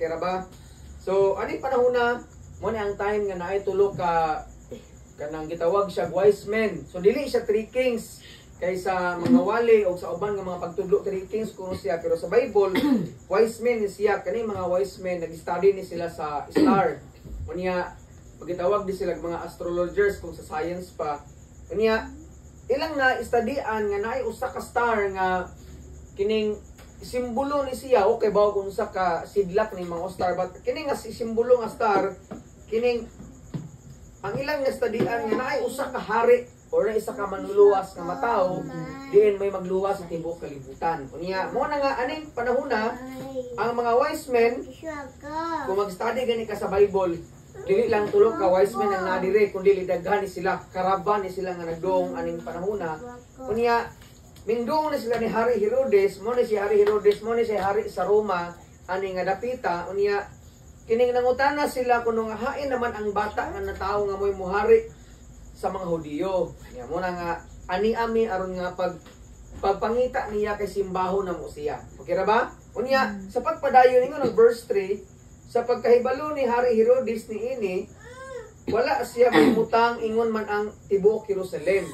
Okay ra ba? So, ani panahon na mo ni ang time nga naay tulo ka kanang gitawag siya wise men. So dili siya three kings, kay sa mga wali o sa uban nga mga pagtudlo, three kings kuno siya, pero sa Bible wise men ni siya. Kani mga wise men, nag-study ni sila sa star. Unya magitawag di sila mga astrologers kung sa science pa. Unya ilang na istadian nga naay usa ka star nga kining simbolo ni siya. Okay ba kung usa ka sidlak ni mga star, but kini nga si simbolo nga star, kining ang ilang nastadian nga naay usa ka hari or na isa ka manluluwas nga matawo diin may magluwas sa tibuok kalibutan. Unya mo na nga aning panahon na ang mga wise men, kung mag-study gani ka sa Bible, dili lang tulo ka wise men ang nadire, kundi daghan ni sila, karaban ni sila nga nagdoong aning panahon na. Unya mingdoong na sila ni Hari Herodes. Mo ni si Hari Herodes, mo ni si hari sa Roma ani nga dapita. Unya kining nangutana sila kuno nga hain naman ang bata nga natawo nga mo'y muhari sa mga Hudiyo. Nya mo na nga ani ami aron nga pag pagpangita niya kay simbaho na mo siya. Okay ra ba? Unya sa pagpadayon ningon ng verse 3, sa pagkahibalo ni Hari Herodes ni ini, wala siya mahimutang, ingon man ang tibuok Jerusalem.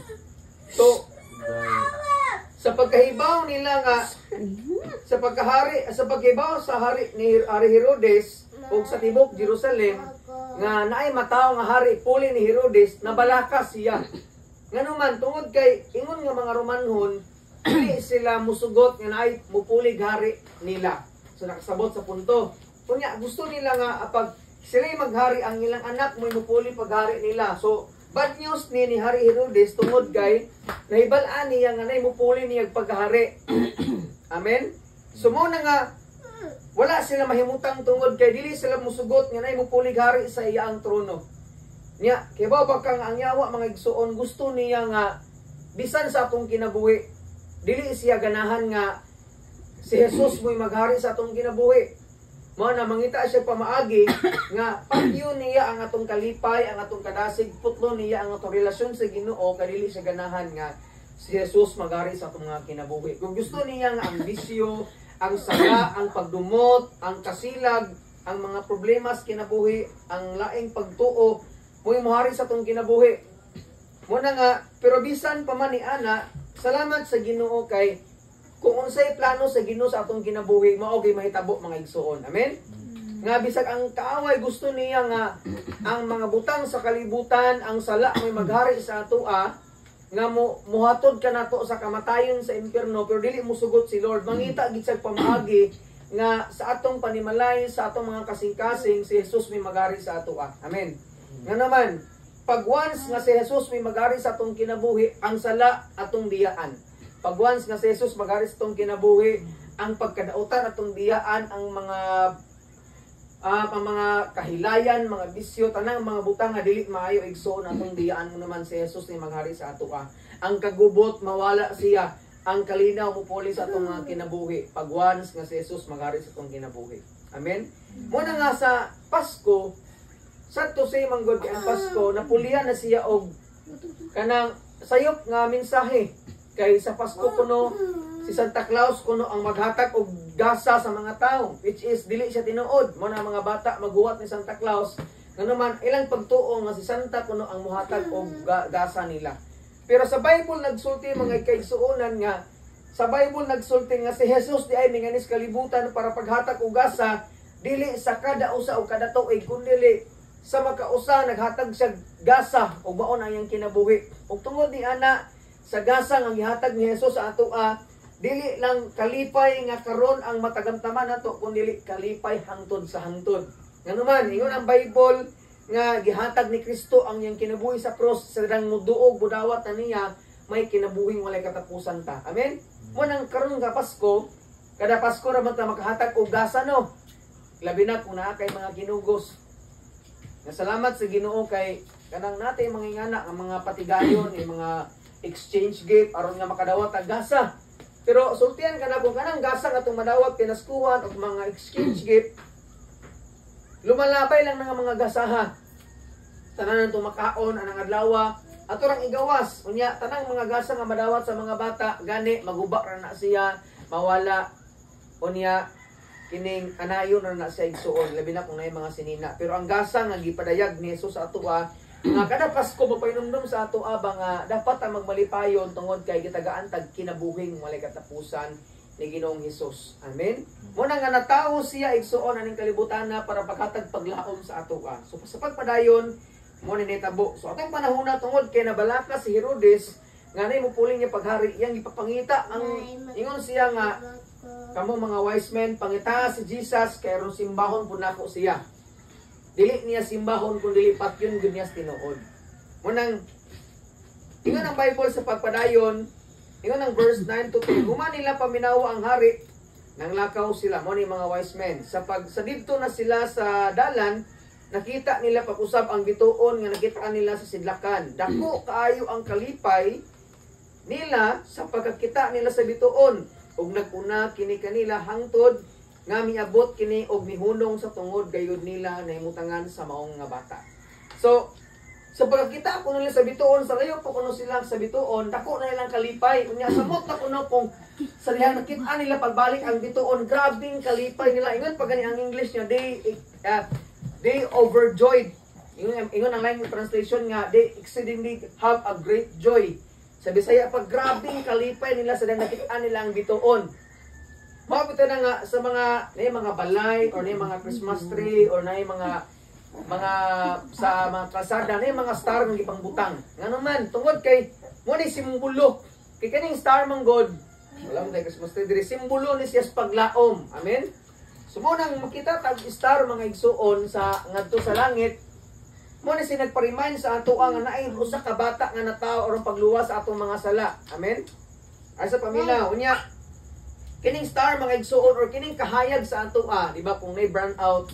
So sa pagkahibaw nila nga sa pagkahari, sa paghibaw sa hari ni Hari Herodes ug sa tibuok Jerusalem nga naay matawo nga hari puli ni Herodes, nabalaka siya. Ngano man, tungod kay ingon nga mga Romanhon, dili sila musugot nga naay mupulig hari nila. So nakasabot sa punto. Kunya gusto nila nga pag sila maghari, ang ilang anak mo'y mupuli paghari nila. So bad news ni Hari Herodes tungod kay nahibal-an niya nga naay mupuli niya paghari. Amen. So mo na nga wala sila mahimutang tungod kay dili sila musugot nga naay mupulig hari sa iyang trono. Nya, kay ba kang ang yawa, mga igsuon, gusto niya nga bisan sa atong kinabuhi, dili siya ganahan nga si Jesus mo'y maghari sa atong kinabuhi. Mao na mangita siya pamaagi nga patyon niya ang atong kalipay, ang atong kadasig, putlo niya ang atong relasyon sa Ginoo, kay dili siya ganahan nga si Jesus maghari sa atong mga kinabuhi. Kung gusto niya nga ang bisyo, ang sala, ang pagdumot, ang kasilag, ang mga problema sa kinabuhi, ang laing pagtuo, mo'y muhari sa atong kinabuhi. Muna nga, pero bisan pa man ni ana, salamat sa Ginoo kay kung unsay plano sa Ginoo sa atong kinabuhi, mao kay mahitabo, mga igsuon. Amen? Nga bisag ang kaaway gusto niya nga ang mga butang sa kalibutan, ang sala may maghari sa atoa, nga mo muhatod ka nato sa kamatayon, sa impyerno, pero dili musugot si Lord. Mangita gid siya pamaagi nga sa atong panimalay, sa atong mga kasing-kasing, si Jesus may maghari sa atoa. Amen. Nga naman, pag once nga si Jesus may maghari sa atong kinabuhi, ang sala atong biyaan. Pag once nga si Jesus maghari sa atong kinabuhi, ang pagkadautan atong biyaan, ang mga kahilayan, mga bisyo, tanang mga butang nga dili maayo, igsoon, atong biyaan mo naman si Jesus ni maghari sa atoa. Ang kagubot mawala siya, ang kalinaw mupuli sa atong mga kinabuhi pag once nga si Jesus maghari sa atong kinabuhi. Amen. Muna nga sa Pasko, sad to say man gud kay ang Pasko napulihan na siya og kanang sayop nga mensahe, kay sa Pasko kuno si Santa Claus kuno ang maghatag og gasa sa mga tao, which is dili siya tinuod. Mo na mga bata maghuwat ni Santa Claus, ngano man ilang pagtuo nga si Santa kuno ang muhatag og gasa nila. Pero sa Bible nagsulti, mga kaigsuonan, nga sa Bible nagsulti nga si Jesus di ay minganis kalibutan para paghatag og gasa dili sa kada usa o kada tuig, kundi sa makausa naghatag siya gasa ug mao na iyang kinabuhi. Ug tungod ni ana sa gasa nga gihatag ni Jesus sa atoa, dili lang kalipay nga karon ang matagamtaman nato, kundi kalipay hangtod sa hangtod. Ngano man, ingon ang Bible nga gihatag ni Kristo ang iyang kinabuhi sa cross sa dang muduog budawat na niya, may kinabuhing walay katapusan ta. Amen. Mo nang karon nga Pasko, kada Pasko ra man ta makahatag og gasa, no? Labi na kung naa kay mga ginugos. Nga salamat sa Ginoo kay kanang natay mga ingana ang mga patigayon, yung mga exchange gift aron nga makadawat og gasa. Pero sultian ka na kung kanang gasa nga itong madawat pinaskuhan og mga exchange gift, lumalabay lang nga mga gasaha. Tanan itong makaon anang adlaw, ato rang igawas. Unya tanang mga gasa nga madawat sa mga bata, gani maguba ra na siya, mawala. Unya Kining anayon ra na siya, igsuon, labi na kung naay mga sinina. Pero ang gasa nga gipadayag ni Jesus sa atoa nga kada Pasko mapahinumdum sa atoa ba nga dapat ang magmalipayon tungod kay gitagaan tag kinabuhing walay katapusan ni Ginoong Hesus. Amen. Mo na nga natawo siya, igsuon, aning kalibutan na para paghatag paglaom sa atoa. So sa pagpadayon mo ni nitabo. So atong panahon na, tungod kay nabalaka si Herodes nga nay mopuling niya paghari, iyang ipapangita ang ingon siya nga, "Kamo mga wise men, pangita si Jesus kay aron simbahon pud nako siya." Dili niya simbahon kung dili patyon gyud niya sa tinuod. Munang ingon ang Bible sa pagpadayon, ingon ang verse 9 to 10, human nila paminawa ang hari, nang lakaw sila mo ni mga wise men. Sa pag sa didto na sila sa dalan, nakita nila pag-usab ang bituon nga nakitaan nila sa sidlakan. Dako kaayo ang kalipay nila sa pagkakita nila sa bituon, ug nag-una kini kanila hangtod nga miabot kini og mihunong sa tungod gayud nila nahimutangan sa maong nga bata. So sa pagkakita ko nila sa bituon, sa layo pa kuno sila sa bituon, dako na nilang kalipay. Unya samot na kuno kung sa dihang nakita nila pagbalik ang bituon, grabing kalipay nila. Ingon pa gani ang English niya, they overjoyed. Ingon ang line translation nga they exceedingly have a great joy. Sa Bisaya pa, grabing kalipay nila sa dihang nakita nila ang bituon. Mao na nga sa mga na mga balay or na mga Christmas tree or na mga sa mga kalsada na mga star nga gipangbutang. Ngano man, tungod kay mo ni simbolo. Kay kaning star man god, wala man tay Christmas tree diri, simbolo ni siya sa paglaom. Amen. So mo nang makita tag star, mga igsuon, sa ngadto sa langit, mo ni siya nagpa-remind sa ato nga naay usa ka bata nga natawo aron pagluwas sa atong mga sala. Amen. Ay sa pamilya, unya kining star, mga igsuon, or kining kahayag sa ato, di ba, kung nay brown out,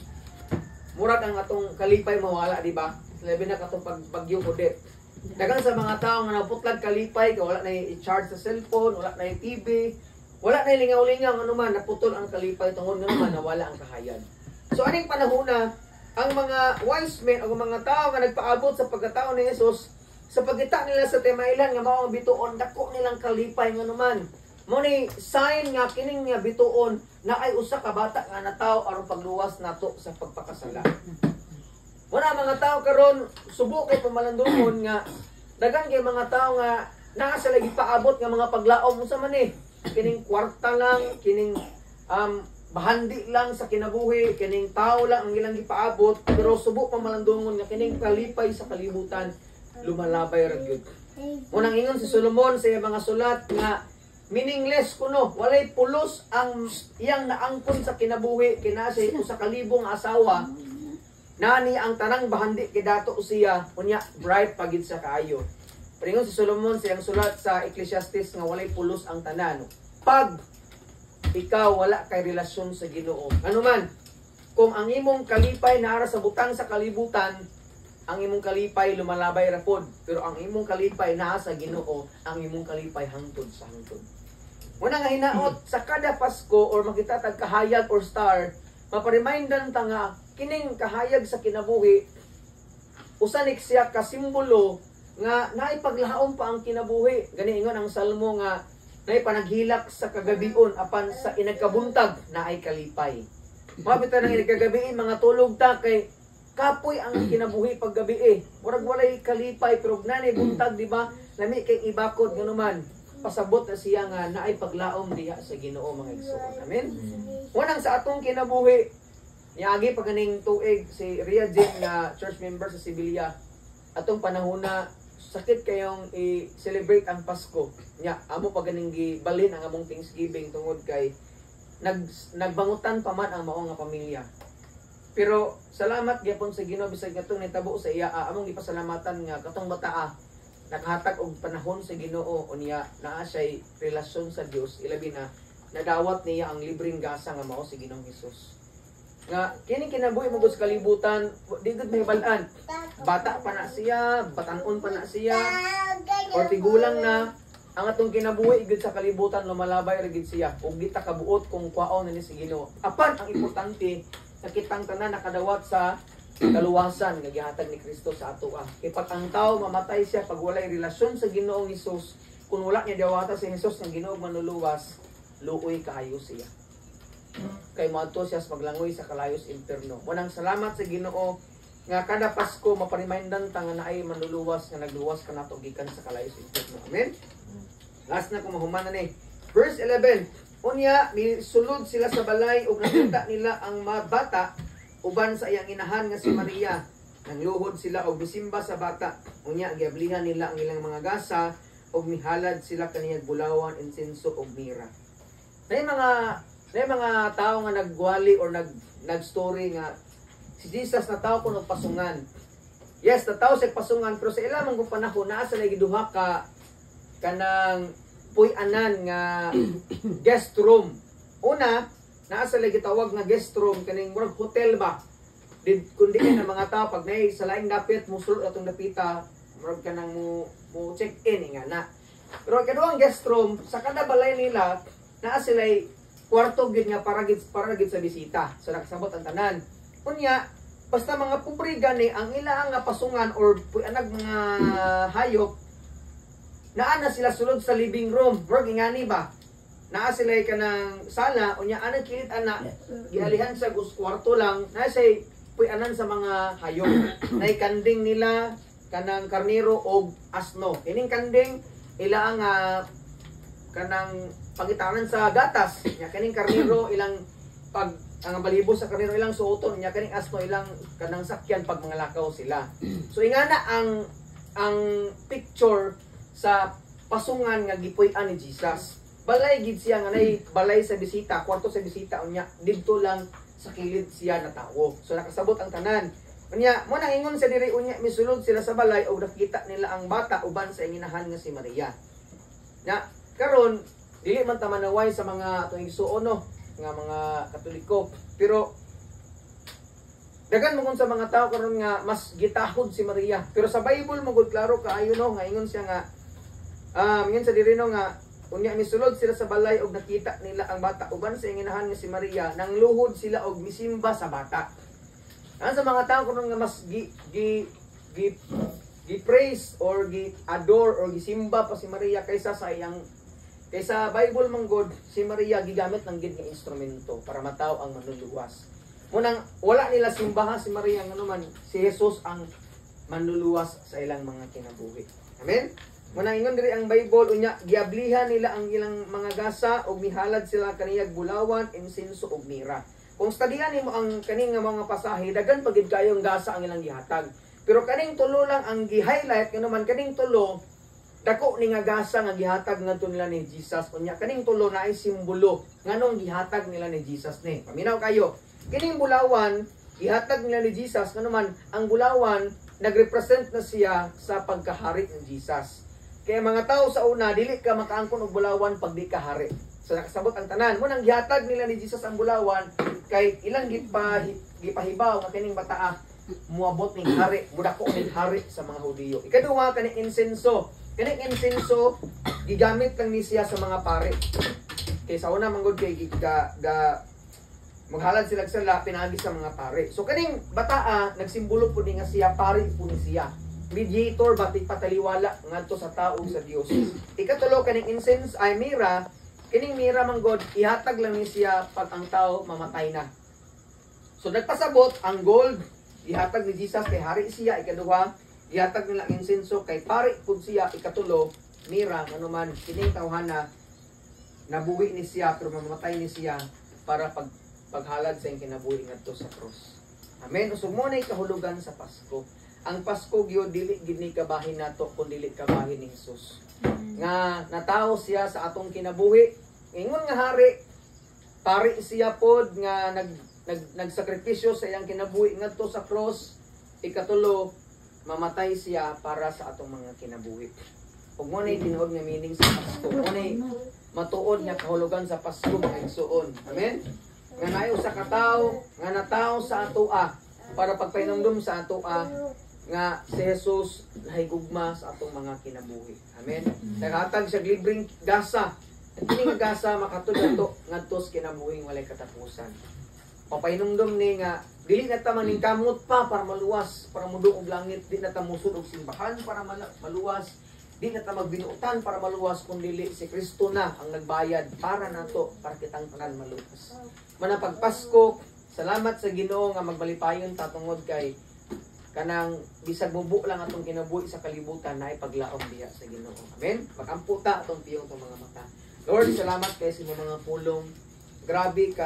murag ang atong kalipay mawala, di ba? Labi na katong pag bagyo Odette. Daghan sa mga tao nga naputlag kalipay kay wala na i-charge sa cellphone, wala na TV, wala na lingaw-lingaw, ano man, naputol ang kalipay tungod nga naman nawala ang kahayag. So aning panahon na ang mga wise men o mga tao nga nagpaabot sa pagkatao ni Jesus, sa pagkita nila sa timaylan nga mao ang bituon, dako nilang kalipay, nga naman mo ni sign nga kining nga bituon na ay usa ka bata nga natawo aron pagluwas nato sa pagpakasala. Wala mga tao karon subo kay pamalandungon nga daghan kay mga tao nga naa sa lagi paabot nga mga paglaom, unsa man ni kining kwarta lang, kining bahandi lang sa kinabuhi, kining tao lang ang ilang gipaabot, pero subo pamalandungon nga kining kalipay sa kalibutan lumalabay ra gyud. Unang ingon si Solomon sa iyang mga sulat nga meaningless kuno, walay pulos ang iyang naangkon sa kinabuhi kina siya usa ka libong asawa nani ang tanang bahandi kay dato siya, unya bright pagid sa kaayo. Pero ingon si Solomon sa iyang sulat sa Ecclesiastes nga walay pulos ang tanan pag ikaw wala kay relasyon sa Ginoo. Ano man, kung ang imong kalipay naara sa butang sa kalibutan, ang imong kalipay lumalabay ra pod. Pero ang imong kalipay naa sa Ginoo, ang imong kalipay hangtod sa hangtod. Muna nga hinaot sa kada Pasko or makita tag kahayag or star, maparemindan ta nga kining kahayag sa kinabuhi usa ni siya ka simbolo nga naipaglaom pa ang kinabuhi. Gani ingon ang Salmo nga naay panaghilak sa kagabion apan sa inagkabuntag naay kalipay. Mapit nang inagkagabi, mga tulog ta kay kapoy ang kinabuhi paggabi eh. Murag walay kalipay, pero nanay buntag, di ba? Lami kay ibakod, nganuman pasabot na siya nga naay paglaom diha sa Ginoo, mga igsoon. Amen. Unang sa atong kinabuhi, niagi pa ganing tuig si Ria Jane nga church member sa Sevilla. Atong panahon na sakit kayong i-celebrate ang Pasko. Nya amo pa ganing gibalhin ang among Thanksgiving tungod kay nagbangutan pa man ang mao nga pamilya. Pero salamat gyapon sa Ginoo bisag katong nitabo sa iya, among gipasalamatan nga katong bataa nakahatag og panahon sa Ginoo, unya naa siya'y relasyon sa Dios, ilabi na nadawat niya ang libreng gasa nga mao si Ginoong Hesus. Nga kining kinabuhi mo sa kalibutan, di gud mahibal-an. Bata pa na siya, batan-on pa na siya, or tigulang na, ang atong kinabuhi gud sa kalibutan lumalabay ra gid siya ug di ta kabuot kung kwaon na ni si Ginoo. Apan ang importante nga kitang tanan nakadawat sa kaluwasan nga gihatag ni Kristo sa ato. Kay pag ang tao mamatay siya pag walay relasyon sa Ginoong Hesus, kung wala niya dawata si Hesus nga Ginoo manluluwas, luoy kaayo siya. Kay moadto siya sa paglangoy sa kalayos impierno. Munang salamat sa Ginoo nga kada Pasko maparimindan ta nga naay manluluwas nga nagluwas kanato gikan sa kalayos impierno. Amen. Last na, kung mahuman na ni. Verse 11. Unya, misulod sila sa balay ug nakita nila ang mga bata uban sa iyang inahan nga si Maria. Nangluhod sila og misimba sa bata. Unya, giablihan nila ang ilang mga gasa ug mihalad sila kaniyag bulawan, insenso ug mira. Nay mga tao nga nagwali or nag nag-story nga si Jesus natawo kuno og pasungan. Yes, natawo siya pasungan, pero sa ilang mga panahon naa sa lagi duha ka kanang puy-anan nga guest room. Una, naa sa lagi tawag nga guest room, kaning murag hotel ba. Did kundi kay ng mga tao pag nay sa laing dapit musulod atong dapita, murag kanang mo mo check in nga na. Pero ang kaduhang guest room, sa kada balay nila naa sila'y kwarto gid nga para gid sa bisita. So nakasabot ang tanan. Unya, basta mga pobre gani ang ila nga pasungan or puy-anag mga hayop, naa na sila sulod sa living room. Murag ingani ba? Naa sila kanang sala, unya anang kilid ana gialihan sa gus kwarto lang, naa siya puy-anan sa mga hayop. Nay kanding nila, kanang karnero og asno. Ining kanding ila ang kanang pangitanan sa gatas. Nya kaning karnero, ilang pag ang balibo sa karnero ilang suoton, nya kaning asno ilang kanang sakyan pag mga lakaw sila. So ingana ang picture sa pasungan nga gipuy-an ni Jesus. Balay gid siya nga nay balay sa bisita, kwarto sa bisita, unya didto lang sa kilid siya natawo. So nakasabot ang tanan. Unya mo nang ingon sa diri, unya misulod sila sa balay ug nakita nila ang bata uban sa inginahan nga si Maria. Na karon dili man ta manaway sa mga atong igsuon, no, nga mga Katoliko, pero daghan mo sa mga tao karon nga mas gitahod si Maria. Pero sa Bible mo gud klaro kaayo, no, nga ingon siya nga ingon sa diri, no, nga unya misulod sila sa balay og nakita nila ang bata uban sa inginahan nga si Maria, nangluhod sila og misimba sa bata. Ang sa mga tao karon nga mas gi gi gi gi praise or gi adore or gisimba pa si Maria kaysa sa iyang kaysa Bible man god, si Maria gigamit ng gid nga instrumento para mataw ang manluluwas. Munang wala nila simbahan si Maria, ngano man si Jesus ang manluluwas sa ilang mga kinabuhi. Amen. Munang ingon diri ang Bible, unya giablihan nila ang ilang mga gasa ug mihalad sila kaniyag bulawan, insenso ug mira. Kung studihan nimo ang kaning nga mga pasahe, daghan pa gid kayong gasa ang ilang gihatag. Pero kaning tulo lang ang gi-highlight, ngano man kaning tulo dako ni nga gasa nga gihatag ngadto nila ni Jesus. Unya kaning tulo naay simbolo nganong gihatag nila ni Jesus ni. Paminaw kayo. Kining bulawan gihatag nila ni Jesus, ngano man ang bulawan nagrepresent na siya sa pagkahari ni Jesus. Kaya mga tao sa una, dili ka makaangkon og bulawan pag di ka hari. So nakasabot ang tanan. Mo nang gihatag nila ni Jesus ang bulawan kay ilang gipahibaw nga kining bataa muabot ning hari, mudako ning hari sa mga Hudiyo. Ikaduha, kaning insenso. Kaning insenso gigamit lang ni siya sa mga pare. Kay sa una manggod kay ga, ga maghalad sila sala pinaagi sa mga pare. So kaning bataa nagsimbolo pud ni nga siya pare pud ni siya. Mediator ba, pataliwala ngadto sa tao ug sa Dios. Ikatulo, kaning incense ay mira. Kining mira manggod ihatag lang ni siya pag ang tao mamatay na. So nagpasabot ang gold gihatag ni Jesus kay hari siya, ikaduha gihatag nila ang insenso kay pare pud siya, ikatulo mira, ngano man kining tawhana nabuhi ni siya pero mamatay ni siya para paghalad sa iyang kinabuhi ngadto sa cross. Amen. Usog mo na kahulugan sa Pasko. Ang Pasko gyud dili gid ni kabahin nato kun dili kabahin ni Jesus. Nga natawo siya sa atong kinabuhi. Ingon nga hari, pari siya pod nga nag, nag nagsakripisyo sa iyang kinabuhi ngadto sa cross. Ikatulo, mamatay siya para sa atong mga kinabuhi. Ug mo na tinuod nga meaning sa Pasko. Mo na matuod nga kahulugan sa Pasko, mga igsuon. Amen. Nga naay usa ka tawo nga natawo sa atoa para pagpahinumdum sa atoa nga si Jesus nahigugma sa atong mga kinabuhi. Amen. Naghatag siya libreng gasa. Kini nga gasa makatud ato ngadto sa kinabuhing walay katapusan. Papahinumdum ni nga dili na ta maningkamot pa para maluwas, para mudong og langit, di na ta musud og simbahan para maluwas. Di na ta magbinuotan para maluwas kung dili si Kristo na ang nagbayad para nato, para kitang tanan maluwas. Manang pagpasko, salamat sa Ginoo nga magmalipayon ta tungod kay kanang bisag mubo lang atong kinabuhi sa kalibutan, naay paglaom diha sa Ginoo. Amen. Magampo ta atong piyong tong mga mata. Lord, salamat kay sa imong mga pulong. Grabe ka.